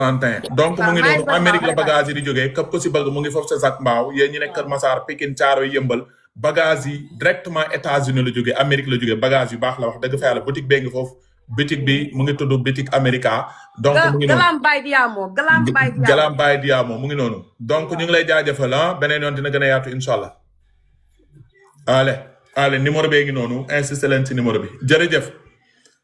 donc mu ngi noonu Amérique la bagage yi di jógee képp ko si bëgg mu ngi foofu sa Zac Mbao yéen ñi nekk Kër Massar Pikine Thiaroye Yëmbal bagage yi directement États-Unis la jógee Amérique la jógee bagage yu baax la wax dëgg fa yàlla boutique bee ngi foofu boutique bi mu ngi tudd boutique America donc mu ngi noonu Galam Baye Diamo mu ngi noonu donc ñu ngi lay jaajëfal beneen yoon dina gën a yaatu incha allah allez numéro bee ngi noonu insisté leen ci numéro bi jërëjëf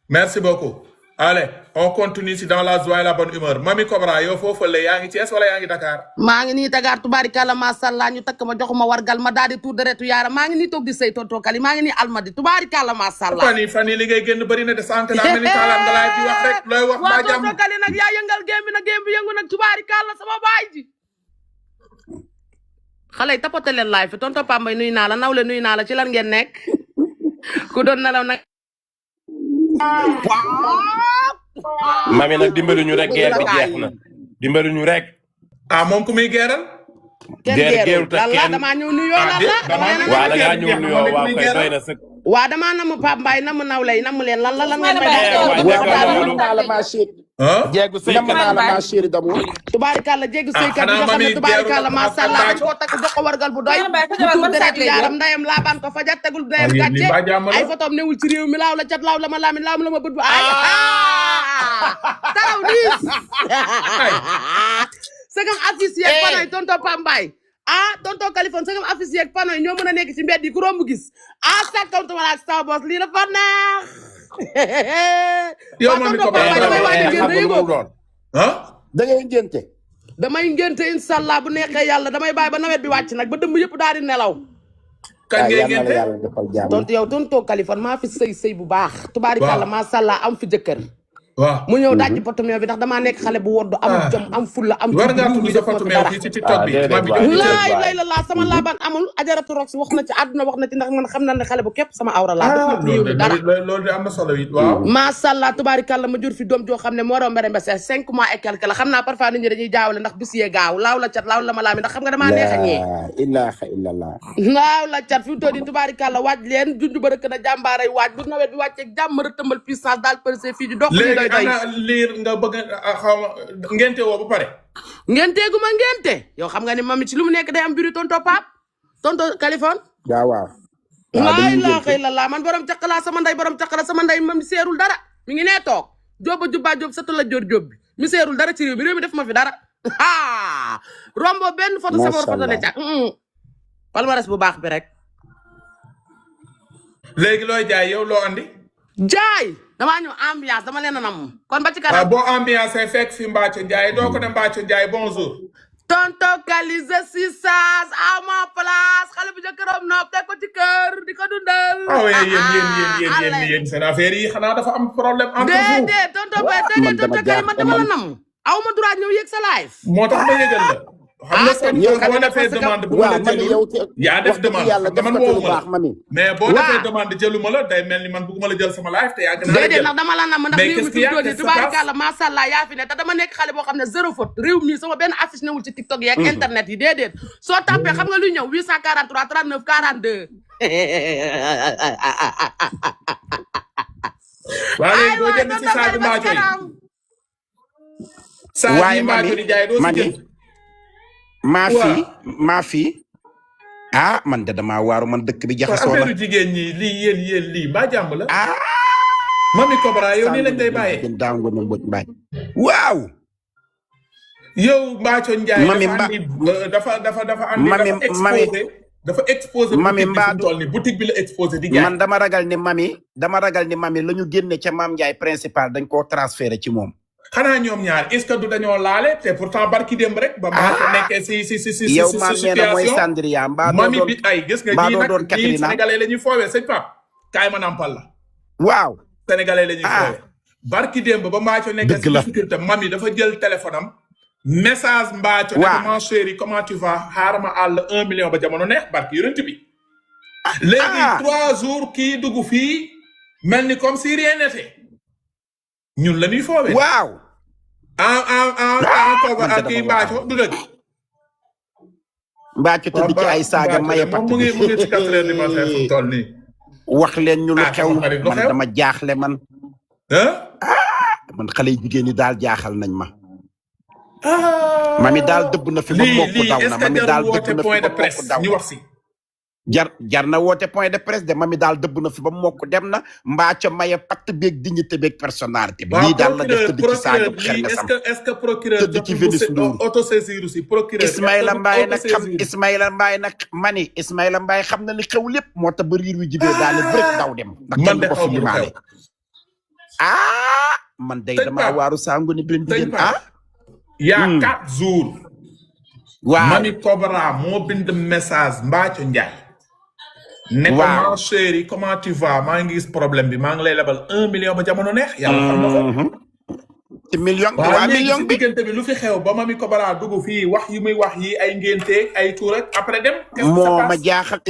merci beaucoup allez on continue si dans la joie et la bonne humeur Mamy Cobra yow foofu la yaa ngi Thiès wala yaa ngi Dakar. maa ngi nii Dakar tubaarikàlla macha allah ñu takk ma joxuma wargal ma daal di tuur deretu yaara maa ngi nii toog di sëy tontokali maa ngi nii almadi tubaarikàlla macha allah. fan yii li ngay génn bëri na de sànq daa mel ni taalaan nga laay di wax rek looy wax. waa tontokali nag yaa yëngal géem bi nag géem bi yëngu nag tubaarikàlla sama baay ji. xale yi tapote leen laay fi tonton Pambay nuyu naa la nawle nuyu naa la ci lan ngeen nekk ku doon nelaw nag. Mamy nag dimbali ñu rek guerre bi jeex na dimbali ñu rek. moom ku muy geeral. geeru te kenn damaa ñëw nuyoo la waaw da ngaa ñëw nuyoo waaw kay doy na sëkk. waaw damaa namm Pape Mbaye namm nawle yi namm leen lan ngeen may jéegu sëykat naa la ma chérie d'amour. tubaarikàlla jéegu sëykat bi nga xam ne tubaarikàlla macha allah dañ koo takk jox ko wargal bu doy tuur deretu yaaram ndayam laabaan ko fajar tegul ndayam gàcce ay photom newul ci réew mi laaw la cat laaw la ma laamin laaw la ma bët bu ay taraw diis sëgam affiche yeeg pano yi tonton Pambaay tonton Kaliphone sëgam affiche yeeg pano yi ñoo mën a nekk ci mbedd yi ku romb gis sakkawtumala ak sa boss lii dafa neex yow man mi ko da ngay ngénte damay ngénte inshallah bu neexee yàlla damay bàyyi ba nawet bi wàcc nag ba dëmb yëpp daal di nelaw kañ ngay ngénte tontu yow tonton Kaliphone maa fi sëy bu baax tubaarikàlla macha allah am fi jëkkër waaw mu ñëw dajji potomeo bi ndax damaa nekk xale bu woddu am jom am fulla am war ngaa tudd sa potomeo fii ci TikTok bi lay la sama laabaan amul ajaratu rox wax na ci àdduna wax na ci ndax man xam na ne xale bu képp sama awra laa loolu de am na solo it waaw macha allah tubaarikàlla ma jur fi doom joo xam ne moo raw mbere mbese 5 mois et quelque la xam naa parfois nit ñi dañuy jaawale ndax bis yee gaaw laaw la cat laaw la ma laami ndax xam nga damaa neex a ñee ilaha illallah laaw la cat fi mu toll nii tubaarikàlla waaj leen junj ba rëkk na jàmbaaray waaj bu nawet bi wàccee jàmm rëtëmbal puissance daal përse fii di dox li doy doy nga bëgg xaw ma ngente woo ba pare. ngenteegu ma ngente yow xam nga ni mami ci lu mu nekk day am biru tonton Pape tonton Kaliphone. waaw. laa ilaaha illallaah man borom caq laa sama nday borom caq la sama nday mami seerul dara mi ngi nee toog jóoba jubbaa jóob sa la jóor jóob bi mi seerul dara ci réew mi def ma fi dara rombo benn photo sama photo ne ca palmarès bu baax bi rek. léegi looy jaay yow loo andi. jaay damaa ñëw ambiance dama leen a nam kon ba ci kanam. boo ambiance fekk fi Mbathio Ndiaye doo ko ne Mbathio Ndiaye bonjour. tonton Kali je suis sage à ma place xale bu jëkkëram nopp teg ko ci kër di ko dundal. yéen seen affaire yi xanaa dafa am problème entre vous. déedéet tonton Kali man dama la nam aw ma droit ñëw yëg sa live. moo tax ma yëgal la. xam nga boo defee demande bu ma la jëlul yaa def demande man woowu ma mais boo defee demande jëluma la day mel ni man bëgguma la jël sama live te yàgg naa la jël déedéet ndax dama la nam ndax réew mi fi mu toll nii tubaarikàlla macha allah yaa fi ne te dama nekk xale boo xam ne zéro faute réew mi sama benn affiche newul ci TikTok yeeg internet yi déedéet soo tapé xam nga luy ñëw 843 39 42 waa léegi boo jënd si saagi Mbathio yi saagi Mbathio di jaay doo si jënd maa fi man de damaa waaru man dëkk bi jaxasoo la affaire jigéen ñi lii yéen lii mbaa jàmm la Mamy Cobra yow nii lañ lay bàyyee daango na mboj mbaay waaw yow Mbathio Ndiaye dafa exposé Mamy mbaa tool ni boutique bi la exposé di jaay man dama ragal ni Mamy la ñu génne ca Mame Ndiaye principal dañ koo transféré ci moom xanaa ñoom ñaar est-ce que du dañoo laale te pourtant barki démb rek. ba maa nekkee si yow maa nee na mooy Sandria mbaa Mamy bi ay gis nga mbaa ñii doo doon nag ñii sénégalais la ñuy foowee sëñ Pape kaay ma nampal la. waaw sénégalais la ñuy foowee. barki démb ba Mbathio nekkee si difficulté Mamy dafa jël téléphone am. message Mbathio. waaw ne mon chéri comment tu vas xaaral ma àll 1 million ba jamono neex barki yonent bi. léegi 3 jours kii dugg fii mel ni comme si rien n'était. ñun la ñuy foowee. waaw. Cobra kii Mbathio du dëgg. Mbathio tëdd ci ay saaga maye pat mu ngi ci 4 heures du matin fu mu toll nii. wax leen ñu lu xew man dama jaaxle man. man xale yu jigéen ñi daal jaaxal nañ ma. mami daal dëbb na fi ba mokk daw est-ce na que mami jarul daal woote dëbb na fi point ba de presse mokk daw ñu na wax si. jar na woote point de presse de mami daal dëbb na fi ba mokk dem na mbaa ca maye patt beeg dignité beeg personnalité bi lii daal la def tëdd ci saaga xer nga sam est-ce que procureur tëdd ci Vénus Ndour autosaisir aussi procureur Ismaïla Mbaye nag xam Ismaïla Mbaye nag mani Ismaïla Mbaye xam na li xew lépp moo tax ba riir wi jibee daal di bëri daw dem ndax man de kenn ko xaw fi ma lu limaale man day damaa waaru sangu ni birin jigéen yaa 4 jours waaw Mamy Cobra moo bind message Mbathio Ndiaye ne ko Waaw. ma chérie comment tu vas maa ngi gis problème bi maa ngi lay lebal 1 million ba jamono neex yàlla xam na ko ci million bi waaw waa léegi million si bi diggante bi lu fi xew ba Mamy Cobra dugg fii wax yi muy wax yi ay ngénteeg ay tuur ak après dem qu'est-ce qui se moo ma passe? jaaxal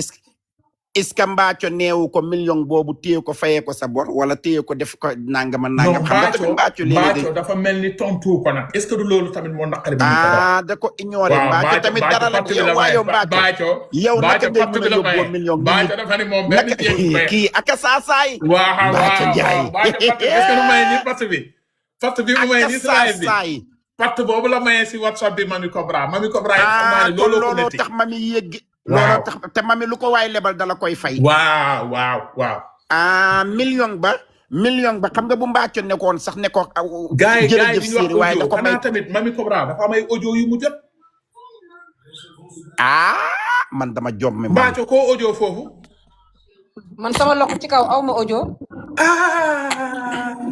est-ce que Mbathio neewu ko million boobu téye ko fayee ko sa bor wala téye ko def ko nangama non nangam xam nga tamit Mbathio léegi Mbathio dafa mel ni tontu ko nag est-ce que du loolu tamit moo naqari bi ñu ko wax da ko ignoré Mbathio tamit dara la yow waa yow Mbathio yow naka ngay mën a yóbboo million Mbathio dafa ni moom benn naka jéeg kii aka saasaay waaw Mbathio Ndiaye est-ce que nu maye nii patt bi patt bi mu maye aka nii si live bi saasaay patt boobu la maye si WhatsApp bi Mamy Cobra Mamy Cobra yi xam naa ne kon looloo ko looloo netti tax mami yéggi Waaw. looloo tax te mami lu ko waay lebal dala koy fay waaw million ba xam nga bu Mbathio nekkoon sax ne ko gars yi jërëjëf di ñu wax Siri waaye da audio ko may xanaa tamit Mamy Cobra dafa am ay audio yu mu jot man dama jomme man Mbathio koo audio foofu man sama loxo ci kaw aw ma audio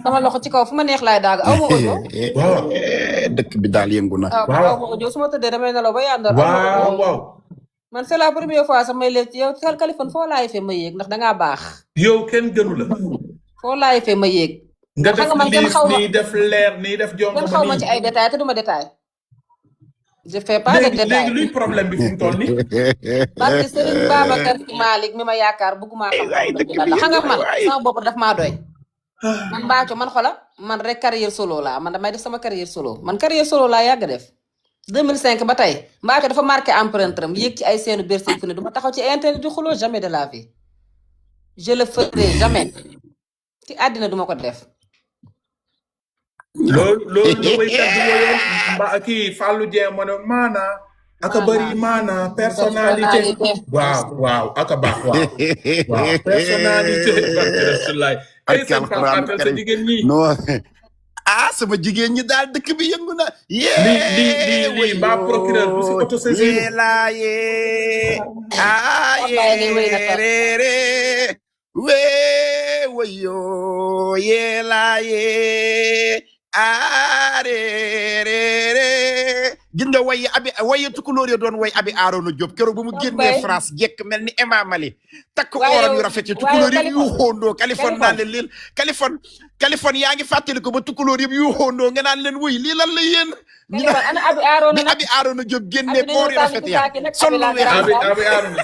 sama loxo ci kaw fu ma neex laay daaga aw ma audio waaw dëkk bi daal yëngu na aw ma audio su ma tëddee damay nelaw ba yàndar waaw man c'est la première fois sax may leet yow Kaliphone foo laay fee ma yéeg ndax dangaa baax yow kenn gënu la foo laay fee ma yéeg nga xam def nga man kenn liis xaw ma nii def leer nii def jongo kenn xaw ma ci ay détails te duma détail je fais pas de léegi détails luy problème bi fi mu toll nii parce que Serigne Babacar Malick mi ma yaakaar bëgguma xam xam nga man sama bopp daf maa doy man Mbathio man xola man rek carrière solo laa man damay def sama carrière solo man carrière solo laa yàgg def 2005 ba tey Mbathio dafa marqué empreinte am yéeg ci ay seenu bercé fu ne du ma taxaw ci internet di xuloo jamais de la vie je le ferai jamais ci àddina duma ko def loolu la waykat bi woyoon kii Fallou Dieng ma ne maana aka bëri maana personnalité waaw aka baax waaw personnalité barke Rasulaay ay seen Fatou sa jigéen ñi non sama jigéen ñi daal dëkk bi yëngu na lii mbaa procureur bu si autosaisir wayo gis nga wayi tukulóor ya doon way abi Arona Diop keroog ba mu génnee France jekk mel ni Emma Mali takk ooram yu rafet yi tukulóor yëpp yu xóondoo Kaliphone naan leen leen Kaliphone yaa ngi fàttali ko ba tukulóor yëpp yu xóondoo nga naan leen wuy lii lan la yéen ana abi Arona Diop génnee koor yu rafet ya sol lu weex abi Arona